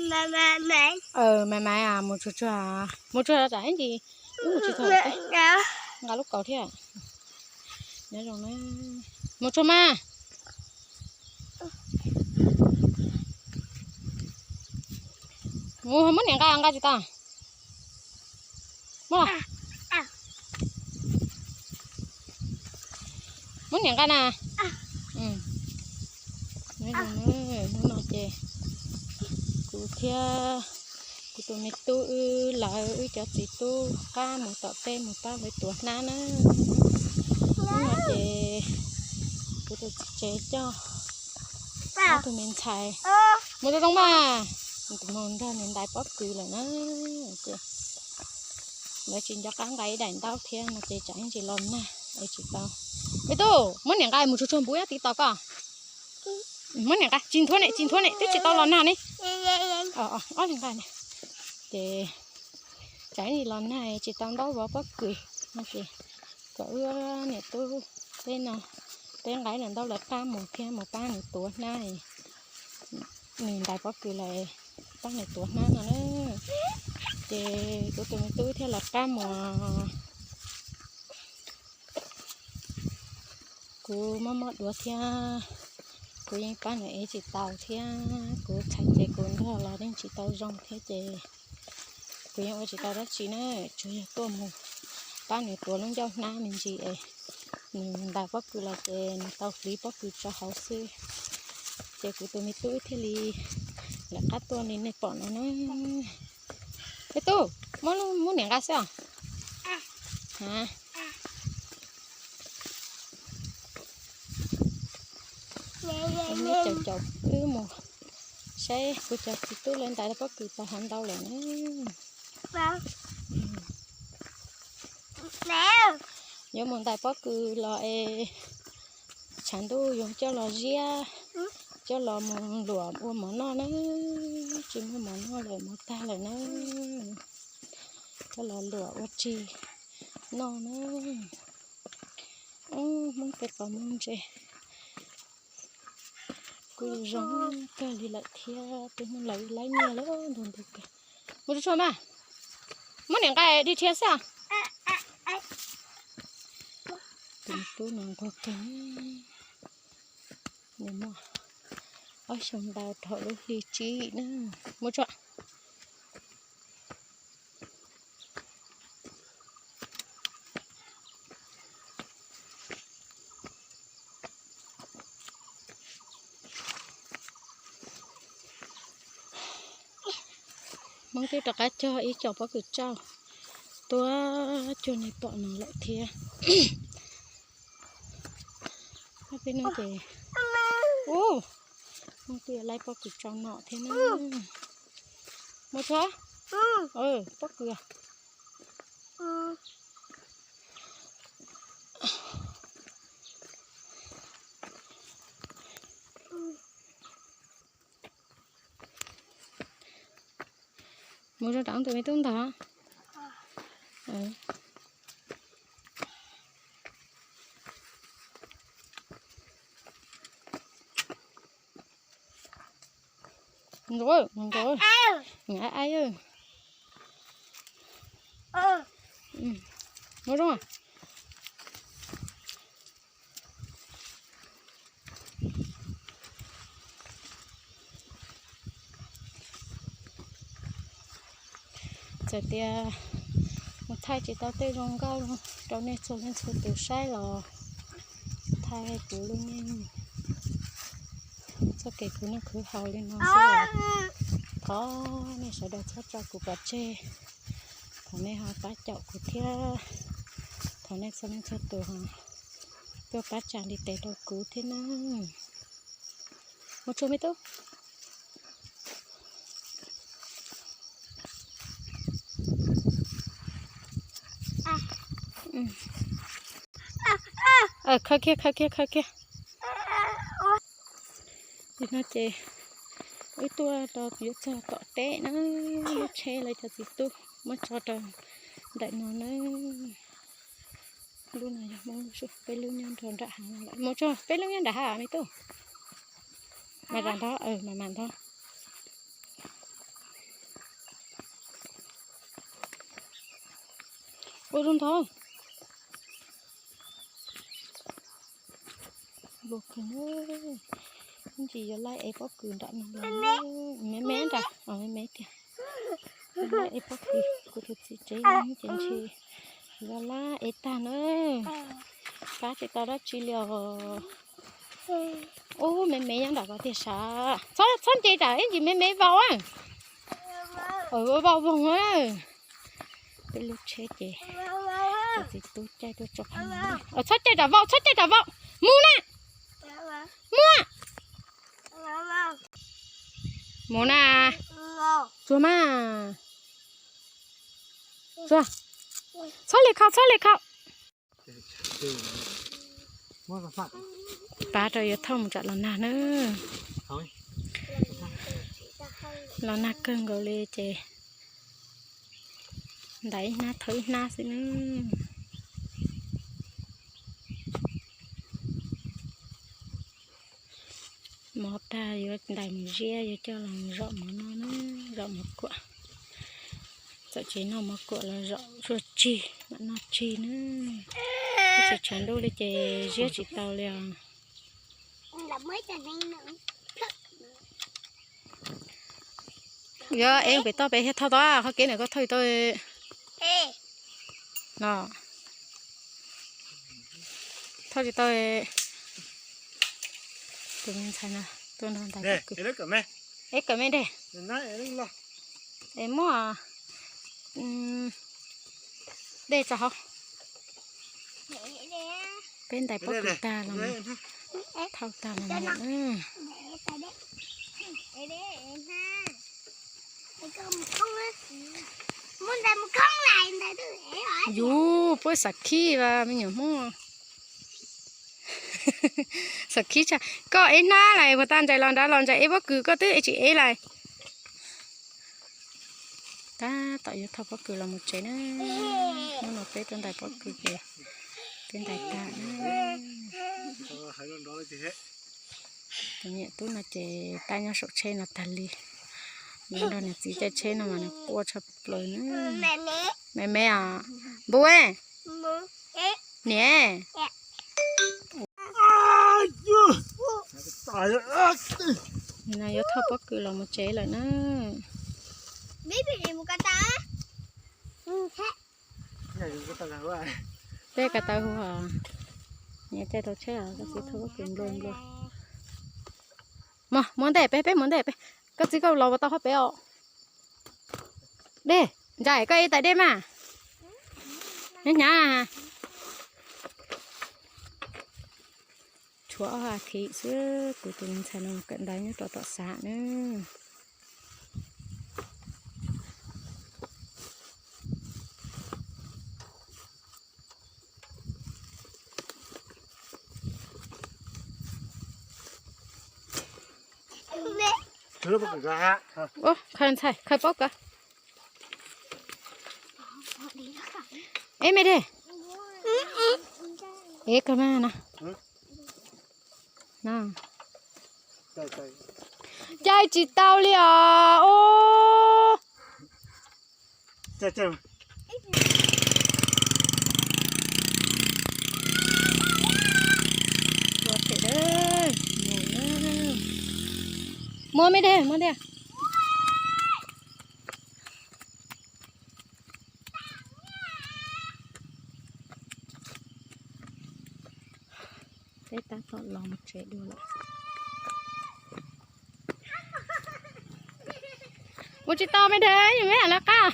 Maiv maiv, mus tsuag tsuag, mus tsuag tsam ib ntsis wb mus tsis tau, nqa lub kaus thiab. Nyob zoo na, mus tsuag mas. Mus muab niam nqa, nqa tsis tau. Muab niam nqa na. Nyob zoo na, hnub no ces kuv thiab kuv tus me tub wb lawv wb cov txiv tub qab mus tom teb mus pab lawv tuav hnab na. Hnub no ces kuv tus txiv tsev coj ob tug me ntxhais mus zoo zoo mas, mus nrog niam ntais pob kws lawm na. Ces lawv tsis nco qab nqa ib daim ntaub thiab no ces tsam ib ntsis los nag es tsis tau. Me tub, muab niam nqa mus tsuag tsuag npuv nyob tid tos koj. Muab niam nqa, tsis nthuav ne, tsis nthuav ne, twb tsis tau los nag ne. Ob niag nqa ne. Ces tsam ib ntsis los nag tsis tau ntaub vov pob kws no ces kom wb niam tub peb no, peb nqa daim ntaub lawv qab mus thiab mus pab nws tuav hnab, nws ntais pob kws lawm pab nws tuav hnab no na. Ces kuv tus me tub thiaj lawv qab mus. Kuv mob mob duav thiab, kuv yeej pab nws ev tsis tau thiab, kuv txhais ces kuv nrog los yeej tsis tau zoo thiab ces kuv yeej ua tsis tau dab tsi na, tsuas yog tuaj mus pab nws tuav lub ncauj hnab me ntsis es nws ntais pob kws los ces nws tau hliv pob kws tso hauv xwb. Ces kuv tus me tub thiaj li lawv qab tuaj li nej pom no na. Me tub, muab, muab niam nqa xwb os. Caum caum wb mus saib kuv cov txiv tub lawv ntais pob kws tau hov ntau lawm na. Yuav mus ntais pob kws los es tshav ntuj yuav coj los ziab, coj los mus luam ua mov noj na. Tsis muaj mov noj lawm, mov tag lawm na. Coj los luam ua tsi noj na. Hmoob tej qos muag ntse kuj zoo kawg li lawm thiab, tej hnub lawv laib nyiaj lawm nrog ntawd kawg. Mus tsuag tsuag mas, muab niam nqa dim rhiav xwb. Tus tub no nquag kawg, nws muaj ob xyoos ntau dhau lub hli tsib na. Mus tsuag. Hmoob twb rov qab cog ib co pob kws tsauj tuaj cuag nej pom no lawm thiab. Peb hnub ces, u, Hmoob twb laib pob kws tsau nom thiab na. Mus tsuag. Pob kws. Mus rau nram tus me tub ntag. Ntxuav, ntxuav, ntxuav. Mus zoo. Txawm tias mus thaij tsis tau tej zoo nkauj rau nej txhua leej txhua tus saib los thaij kuv lub neej txoj kev khwv noj khwv haus li no xwb. Thov nej sawv daws txhob tso kuv pov tseg. Thov nej ho pab caum kuv thiab. Thov nej txhua leej txhua tus ho tuaj pab tsa ntiv tes rau kuv thiab na. Mus tsuag me tub. Khaws kiag, khaws kiag, khaws kiag. Nim no ces wb tuaj rau yuav txog tom teb na, lub tsheb lawv cov txiv tub muab tso rau ntawm no na. Lub no yog Hmoob lub, peb lub nyob nram hav no lawm. Mus tsuag, peb lub nyob nram hav me tub. Mas zam ntho, mas mas ntho. Ua zoo ntag. Ib ntsis yuav laij ev pob kws nram no los. Me me nram, me me tiag. Laij ev pob kws, kuv tus txiv tsev ces ntshe yuav laij ev tag na. Pab tsis tau dab tsi li os. Ub, me me nyob nram ko tiag sav. Txhob nce nram ib ntsis me me vau. Vau voog. Peb lub tsheb ces cov txiv tub caij tuaj tso. Txhob caij nram vau, txhob caij nram vau. Mus na. Mus. Mus na. Txuag mas. Txuag. Txhob li khau, txhob li khau. Pab rau yuav thauj mus tsam los nag na. Los nag kawg nkaus li ces ntais ib hnab thauj ib hnab xwb na. Mov tag yuav ntais mus ziab, yuav coj los zom mov noj na, zom mov kuam. Txawm tsis noj mov kuam los zom zuaj tsig mam noj tsig na. Tab sis tshav ntuj li ces ziab tsis tau li os. Yuav ev pem toj pem thiaj thauj tau, qhov kev ntawm koj thauj tsis tau. No, thauj tsis tau. Tus me ntxhais no tuaj nrog ntais pob kws. Ev kawm me dej. Es muab dej tso hauv. Peb ntais pob kws tag los thauj tag los. Yus puab xav khib as me nyuam Hmoob. Xav khib tshaj. Koj ev hnab lawm, puag ta ntsais los nrad los ntsais ev pob kws, koj twb tsis ev lawm. Tab tom yuav thauj pob kws los mus tsev na. Hnub no peb tuaj ntais pob kws ces peb ntais tag na. Tus me nyuam tub no ces tab nyob saum tsheb no tag li. Nyob nrog niam txiv caij tsheb no mas nws quaj tshaj plaws na. Me me os, npua, niam. No yuav thauj pob kws los mus tsev lawm na. Peb ko taw hu os, niam caij tau tsheb os, koj txiv thauj pob kws nplua nplua. Mog, muab ntej peb, peb muab ntej peb, koj txiv koj los ua tau hauv peb os. Dej, ntsais koj ev tais dej mas. Nyob hnyav. Tshuav ob a thiv xwb, kuv tus me ntxhais no kawm ntawv nyob rau tom xav na. Ub, khaws ntxhais, khaws paub kawg. Ev me dej. Ev kawg mas no. Caij tsis tau li os. Muab me dej, muab dej. Peb tab tom los mus tsev dua lawm. Ua tsis tau me dej, yus me lawv qab.